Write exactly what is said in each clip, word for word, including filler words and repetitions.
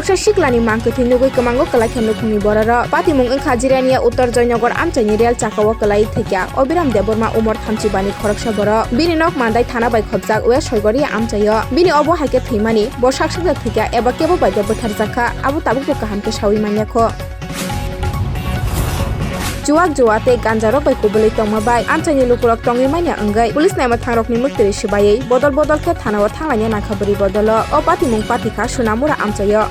Khoroksa siklani mang kwthwi nugwi kwmango kwlaikha nukhungni bororok. Patimung wngkha Jirania Uttor Joynagar amchaini rel chakao kwlaiwi thwikha Obiram Debbarma umor thamchi bani khoroksa borok. Bini nok Mandai thana bai khopjak West Soigoria amchaio. Bini obo hai khe thwimani, bo sak sakjak thwikha eba kebo bai de bwtharjakha, abo tabukbo kaham khe saui manyakho. Chuwak juwa tei ganjarok bai kubulwi tongma bai amchaini lukurok tongwi manya wngwi police naimwthangrokni mwktwi swbaiwi bodol bodol khe thanao thanglaina nangkha bwrwi bodolo. O patimung patikha Sonamura amchaio.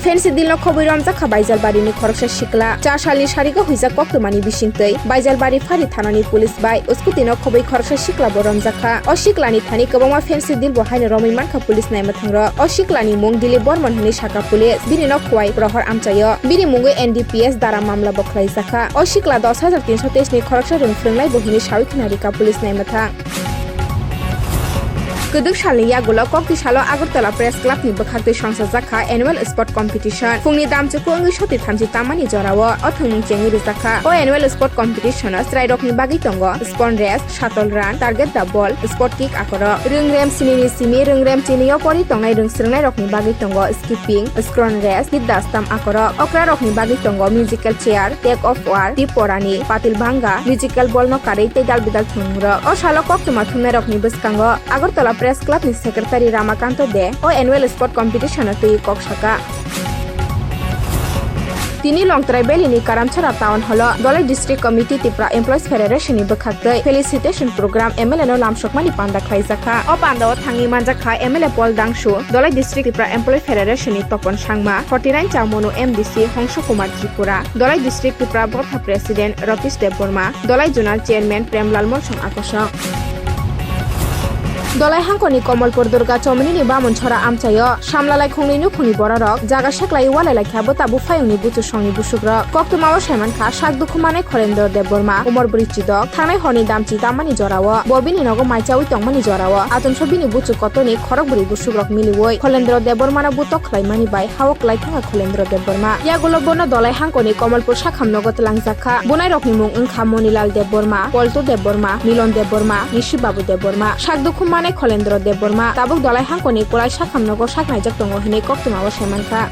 Fancy deal no khobwi romjak kha Baijalbari ni khoroksa sikla. Char salni sarigo huijak koktwmani bisingtwi Baijalbari phari thanani police bai scooty no khobwi khoroksa sikla bo romjak kha. O sikla ni thani kwbangma fancy deal bo haino romwi mankha police naimwthangrok. O sikla ni mung Dilip Bormon hinwi sakha police. Bini nok Khowai Prohor amchaio. Bini mungwi N D P S dara mamla bo khwlaijakha. O sikla dos hajar tinso teis ni khoroksa rwng phwrwngnai bo hinwi saui khna rikha police naimwthang. Kwdwk salni yagulo kokti salo Agartala Press Club ni bwkhaktwi songchajakha Annual Sport Competition. Phungni damchuku wngwi soti thamchi tammani jorao o thwngmung chengwi rwjakha. O Annual Sport Competition o chwrairokni bagwi tongo Spoon Race, Shuttle Run, Target the Ball, Sport Kick akorok. Rwngrem sinini simi rwngrem chinio pori tongnai rwngswrwngnairokni bagwi tongo Skipping, Scrum Race, Hit the Stump akorok. Okrarokni bagwi tongo Musical Chair, Tug of War, Tip Porani, Patil Bhanga, Musical Ball no karwi tei dal bidal thwngmungrok. O salo koktwma thumnairokni bwskango Agartala Press Club ni Secretary Ramakanto De o Annual Sport Competition o twi kok saka. Tini Longtrai Valley ni Karamchara Town Hall o Dholai District Committee Tipra Employees Federation ni bwkhaktwi Felicitation Program M L A no lamsokmani panda khlaijakha. O panda o thangwi manjakha M L A Paul Dangsu, Dholai District Tipra Employee Federation ni Topon Sangma, forty nine Chamonu M D C Hongsu Kumar Tripura, Dholai District Tipra Motha President Ratish Debbarma, Dholai Zonal Chairman Premlal Molsong Akosong. Dholai hangkoni Komolpur Durga Chomini ni Bamunchora amchaio samlalai khungni nukhungni bororok jaga seklai walai laikha bwtabu phayungni buchu songni busukrok. Koktwmao saimankha sak dukhu manai Kholendro Debbarma, umor bwrwi chidok, thangnai horni damchi tammani jorao, bo bini nogo maichaui tongmani jorao, achomsa bini buchu kotorni khorok bwrwi busukrok miliui Kholendro Debbarmano butok khlaimani bai hao kwlai thangkha Kholendro Debbarma. Yagulo bono Dholai hangkoni Komolpur sakham nogo twlangjakha. Bunairokni mung wngkha Monilal Debbarma, Poltu Debbarma, Milon Debbarma, Nishi Babu Debbarma. Sak dukhu manai Kholendro Debbarma tabuk Dholai hangkoni Kulai sakham nogo sak naijak tongo hinwi koktwmao saimankha.